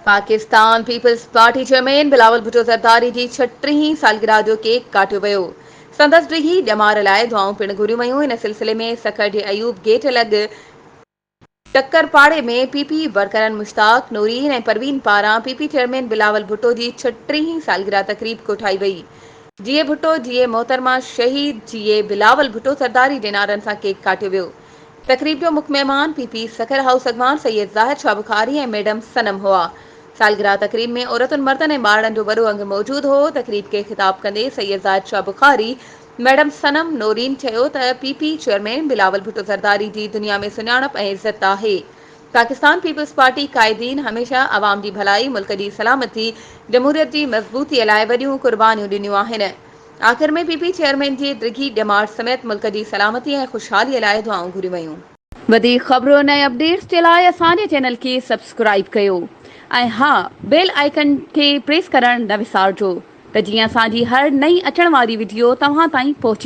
Pakistan Peoples Party chairman Bilawal Bhutto Zardari جي ڇٽيهين سالگرهه جو ڪيڪ ڪاٽيو ويو، سندس ڊگهي ڄمار لاء دعائون پڻ گهريون ويون. ان سلسلي ۾ سکر جي ايوب گيٽ لڳ ٽڪر پاڙي ۾ پي پي ورڪرن مشتاق، نورين ۽ پروين پاران P P chairman Bilawal Bhutto جي ڇٽيهين سالگرهه تقريب ڪوٺائي وئي. جيئي ڀٽو جيئي محترمه شهيد جيئي بلاول ڀٽو زرداري جي نعرن سان ڪيڪ ڪاٽيو ويو. تقريب جو مک مهمان پي پي سکر هائوس اڳواڻ سيد زاهد شاهه بخاري ۽ ميڊم صنم هئا. سالگرهه تقريب ۾ عورتن، مردن ۽ ٻارڙن جو وڏو انگ موجود هو. تقريب کي خطاب ڪندي سيد زاهد شاهه بخاري، ميڊم صنم نورين چيو ته P P chairman Bilawal Bhutto Zardari جي دنيا ۾ سڃاڻپ ۽ عزت آهي. پاڪستان پيپلز پارٽي قائدين هميشه عوام جي ڀلائي، ملڪ جي سلامتي، جمهوريت جي مضبوطي لاء وڏيون قربانيون ڏنيون آهن. آخر ۾ پي پي چيئرمين جي ڊگهي ڄمار سميت ملڪ جي سلامتي ۽ خوشحالي لاء دعائون گهريون ويون. وڌيڪ خبرن ۽ اپڊيٽس جي لاء اسان جي چينل کي سبسڪرائيب ڪيو ۽ ها بيل آئيڪن کي پريس ڪرڻ نه وسارجو ته جيئن اسان جي هر نئين اچڻ واري وڊيو توهان تائين پهچي.